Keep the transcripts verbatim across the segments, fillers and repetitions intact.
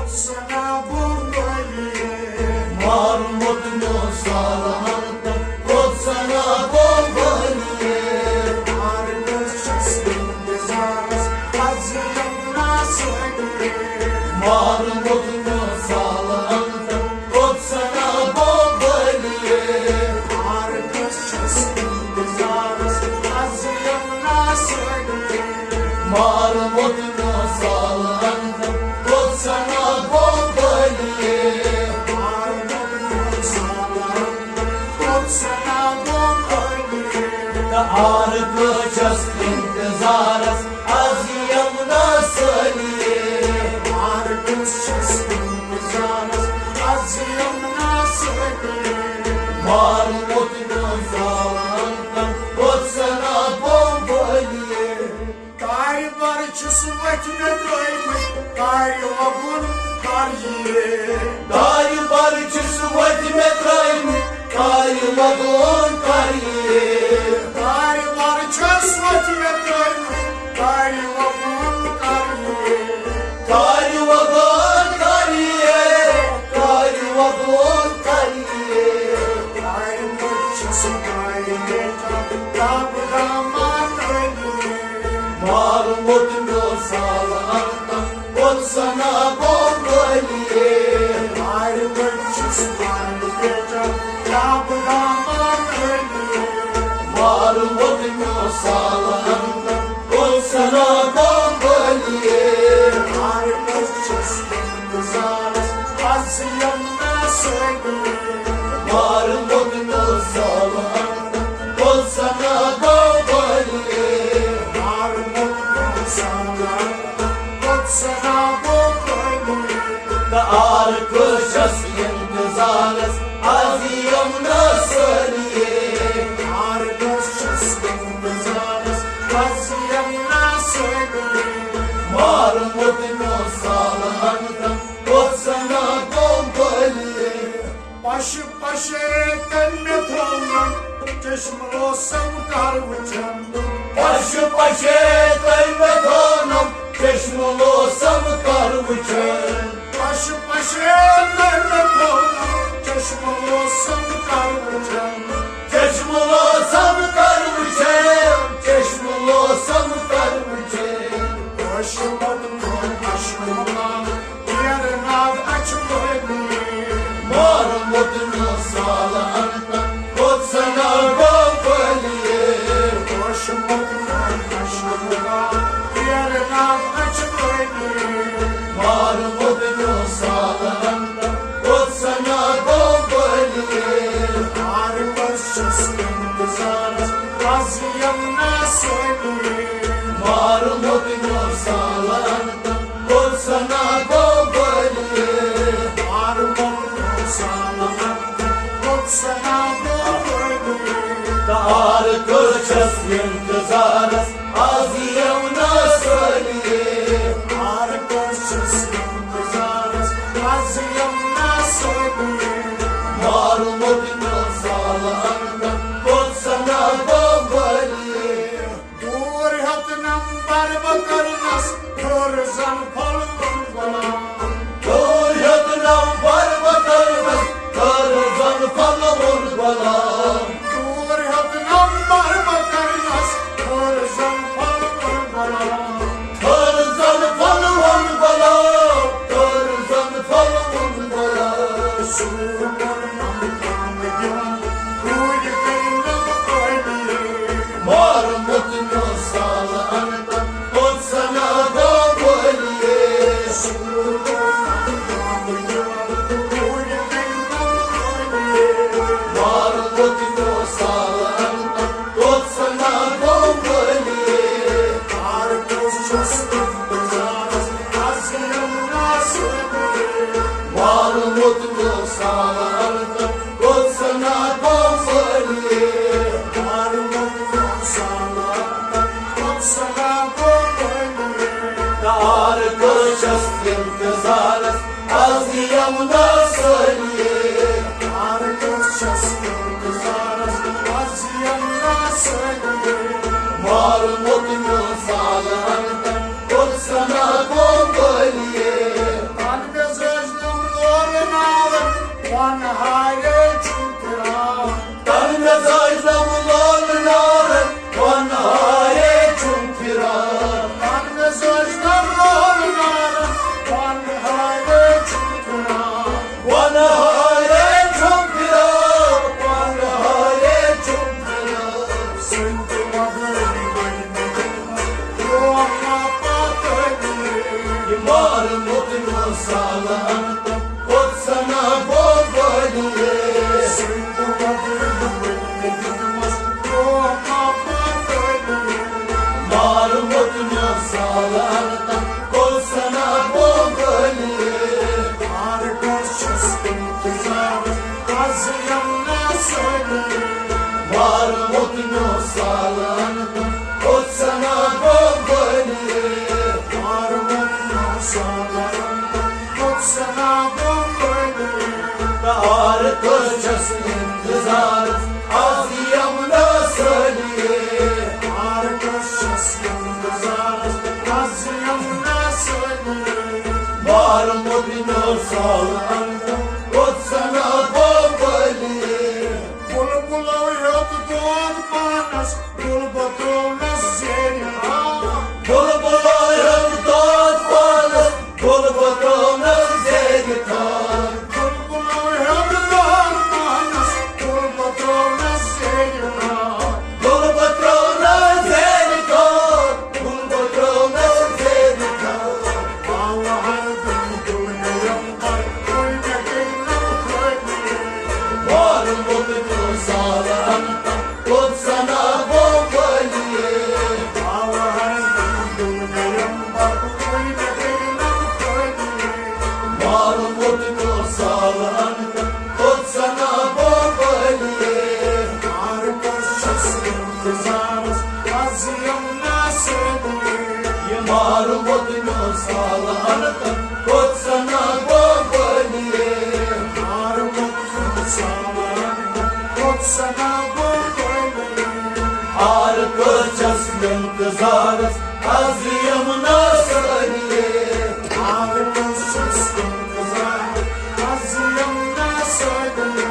سنا بومبلی۔ مارمت نو سالان تن، کوت سنا بومبلی۔ مارمت چھس انتظارس، از یمنا سٲنی۔ مارمت نو سالان تن، کوت سنا بومبلی۔ مارمت چھس انتظارس، از یمنا سٲنی۔ مارمت نو سالان تن، کوت سنا بومبلی۔ مارمت نو سالان تن، کوت سنا بومبلی۔ تہٕ آرکہٕ چھس انتظارس، از یمنا سٲنی۔ آرکہٕ چھس انتظارس، از یمنا سٲنی۔ مارمت نو سالان تن، کوت سنا بومبلی۔ تارِ بر چھِس وتھِ مےٚ ترٲومٕتۍ، تارِ وۄبُن کر یِیے۔ تارِ بر چھِس وتھِ مےٚ ترٲومٕتۍ، تارِ وۄبُن کر یِیے۔ تارِ بر چھِس وتھِ مےٚ ترٲومٕتۍ، تارِ وۄبُن کر یِیے۔ تارِ وۄبُن کر یِیے، تارِ وۄبُن کر یِیے۔ تارِ بر چھِس تارِ بیٹا، تاب دامان علی۔ مارمت نو سالان تن، کوت سنا بومبلی۔ مارمت چھس مال بیٹا، تاب دامان علی۔ مارمت نو سالان تن، کوت سنا بومبلی۔ مارمت چھس انتظارس، از یمنا سٲنی۔ مارمت نو سالان تن، کوت سنا بومبلی۔ مارمت نو سالان تن، کوت سنا بومبلی۔ تہٕ آرکہٕ چھس انتظارس، از یمنا سٲنی۔ آرکہٕ چھس انتظارس، از یمنا سٲنی۔ مارمت نو سالان تن، کوت سنا بومبلی۔ پش پشے تن مےٚ تھوٚونم، چشم لوسم کر وٕچھن۔ پش پشے تن مےٚ تھوٚونم، چشم لوسم کر وٕچھن۔ پش پشے تن مےٚ تھوٚونم، چشم لوسم کر وٕچھن۔ چشم لوسم کر وٕچھن، چشم لوسم کر وٕچھن۔ ٲشمُت نور اشکو نام، تیرٕ ناو اچھوٲنی۔ مارمُت نو سالان تن، کوت سنا بومبلی۔ ٲشمُت نور اشکو نام، تیرٕ ناو اچھوٲنی۔ مارمُت نو سالان تن، کوت سنا بومبلی۔ مارمُت چھس انتظارس، از یمنا سٲنی۔ مارمُت نو سالان تن، کوت سنا بومبلی۔ مارمُت نو سالان تن، کوت سنا بومبلی۔ تہٕ آرکہٕ چھس انتظارس، از یمنا سٲنی۔ آرکہٕ چھس انتظارس، از یمنا سٲنی۔ مارمُت نو سالان تن، کوت سنا بومبلی۔ دوٗر ہیوٚتنم بر بہٕ کرنس، ہیوٚر زن پھۄلوُن غلام۔ دوٗر ہیوٚتنم بر بہٕ کرنس، ہیوٚر زن پھۄلوُن غلام۔ دوٗر ہیوٚتنم بر بہٕ کرنس، ہیوٚر زن پھۄلوُن غلام۔ ہیوٚر زن پھۄلوُن غلام، ہیوٚر زن پھۄلوُن غلام۔ سوٗر کوٚرنم غم دیُن، روٗدۍ کٔرۍ نم ٲبی۔ مارمُت نو سالان تن، کوت سنا بومبلی۔ سوٗر کوٚرنم غم دیُن، روٗدۍ کٔرۍ نم ٲبی۔ مارمُت نو سالان تن، کوت سنا بومبلی۔ آرکہٕ چھس انتظارس، از یمنا سٲنی۔ مارمُت نو سالان تن، کوت سنا بومبلی۔ مارمُت نو سالان تن، کوت سنا بومبلی۔ تہٕ آرکہٕ چھس انتظارس، از یمنا سٲنی۔ آرکہٕ چھس انتظارس، از یمنا سٲنی۔ مارمُت نو سالان تن، کوت سنا بومبلی۔ تن مےٚ ہارے چھُم پھران۔ تن مےٚ زٲج لَمہٕ لولہٕ نارَن، وَن ہارے چھُم پھران۔ تن مےٚ زٲج لَمہٕ لولہٕ نارَن، وَن ہارے چھُم پھران۔ وَن ہارے چھُم پھران، وَن ہارے چھُم پھران۔ سُنٛد وَدٲنۍ بٔنۍ مےٚ دِلَس، ترٛووُم پَتہٕ۔ یہِ مارٕ موٚت مےٚ سالان تہٕ کوٚت سنا بومبٲلی۔ سُنٛد وَدٲنۍ بٔنۍ مےٚ دِلَس، ترٛووُم پَتہٕ۔ مارٕ موٚت مےٚ سالان تہٕ کوٚت سنا بومبٲلی۔ ہر کٲنٛسہِ چھَس اِنتظارَس، آز یِم نہ سٲری۔ مارٕ موٚت مےٚ سالان تہٕ کوٚت سنا بومبٲلی۔ مارٕ موٚت مےٚ سالان تہٕ کوٚت سنا بومبٲلی۔ تہٕ ہر کٲنٛسہِ چھَس اِنتظارَس، آز یِم نہ سٲری۔ ہر کٲنٛسہِ چھَس اِنتظارَس، آز یِم نہ سٲری۔ مارٕ موٚت مےٚ سالان تہٕ کوٚت سنا بومبٲلی۔ بُلبُلو ہیوٚت دود پانَس، بُلبُل ترٛوونَس زیرِ تھان۔ بُلبُلو ہیوٚت دود پانَس، بُلبُل ترٛوونَس زیرِ تھان۔ بُلبُلو ہیوٚت دود پانَس، بُلبُل ترٛوونَس زیرِ تھان۔ بُلبُل ترٛوونَس زیرِ تھان، بُلبُل ترٛوونَس زیرِ تھان۔ آوٕ ہر دۄہ دُنیاہَن پر، کُنہِ کِنۍ نہٕ خٲلی۔ مارٕ موٚت مےٚ سالان تہٕ کوٚت سنا بومبٲلی۔ آوٕ ہر دۄہ دُنیاہَن پر، کُنہِ کِنۍ نہٕ خٲلی۔ مارٕ موٚت مےٚ سالان تہٕ کوٚت سنا بومبٲلی۔ ہر کٲنٛسہِ چھَس اِنتظارَس، آز یِم نہ سٲری۔ یہِ مارٕ موٚت مےٚ سالان تہٕ کوٚت سنا بومبٲلی۔ مارٕ موٚت مےٚ سالان تہٕ کوٚت سنا بومبٲلی۔ ہر کٲنٛسہِ چھَس اِنتظارَس، آز یِم نہ سٲری۔ ہر کٲنٛسہِ چھَس اِنتظارَس، آز یِم نہ سٲری۔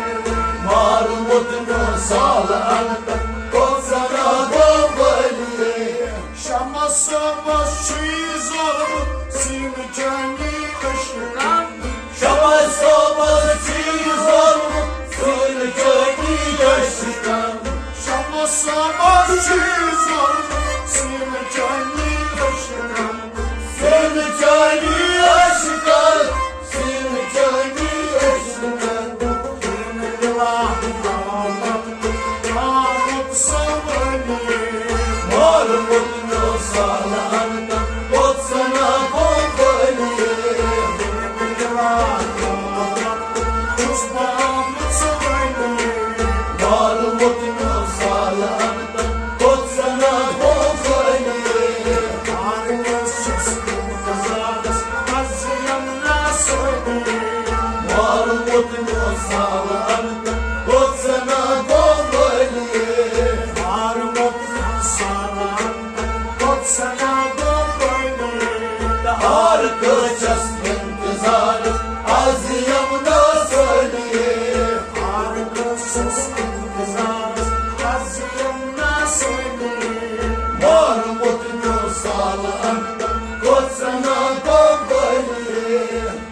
مارٕ موٚت مےٚ سالان تہٕ کوٚت سنا بومبٲلی۔ شمس صٲبَس چھُ یہِ ظلمُت، سیٖنہٕ چٲنی عشقَن۔ شمس صٲبَس چھُ یہِ ظلمُت، سیٖنہٕ چٲنی عشقَن۔ شمس صٲبَس چھُ یہِ ظلمُت، سیٖنہٕ چٲنی عشقَن۔ سیٖنہٕ چٲنی عشقَن، سیٖنہٕ چٲنی عشقَن۔ دِلہٕ دِلا دولت آمُت سوٲنی۔ مارٕ موٚت مےٚ سالان تہٕ کوٚت سنا بومبٲلی۔ دِلہٕ دِلا دولت چھُس بہٕ آمُت سوٲنی۔ مارٕ موٚت مےٚ سالان تہٕ کوٚت سنا بومبٲلی۔ ہر کٲنٛسہِ چھَس اِنتظارَس، آز یِم نہ سٲری۔ مارٕ موٚت مےٚ سالان تہٕ کوٚت سنا بومبٲلی۔ مارٕ موٚت مےٚ سالان تہٕ کوٚت سنا بومبٲلی۔ تہٕ ہر کٲنٛسہِ چھَس اِنتظارَس، آز یِم نہ سٲری۔ ہر کٲنٛسہِ چھَس اِنتظارَس، آز یِم نہ سٲری۔ مارٕ موٚت مےٚ سالان تہٕ کوٚت سنا بومبٲلی۔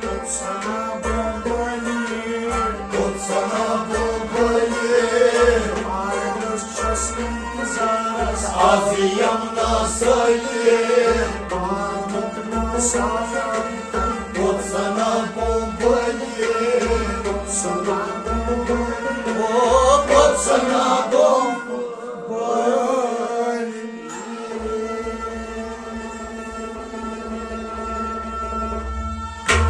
کوٚت سنا بومبٲلی۔ کوٚت سنا بومبٲلی۔ ہر کٲنٛسہِ چھَس اِنتظارَس، آز یِم نہ سٲری۔ مارٕ موٚت مےٚ سالان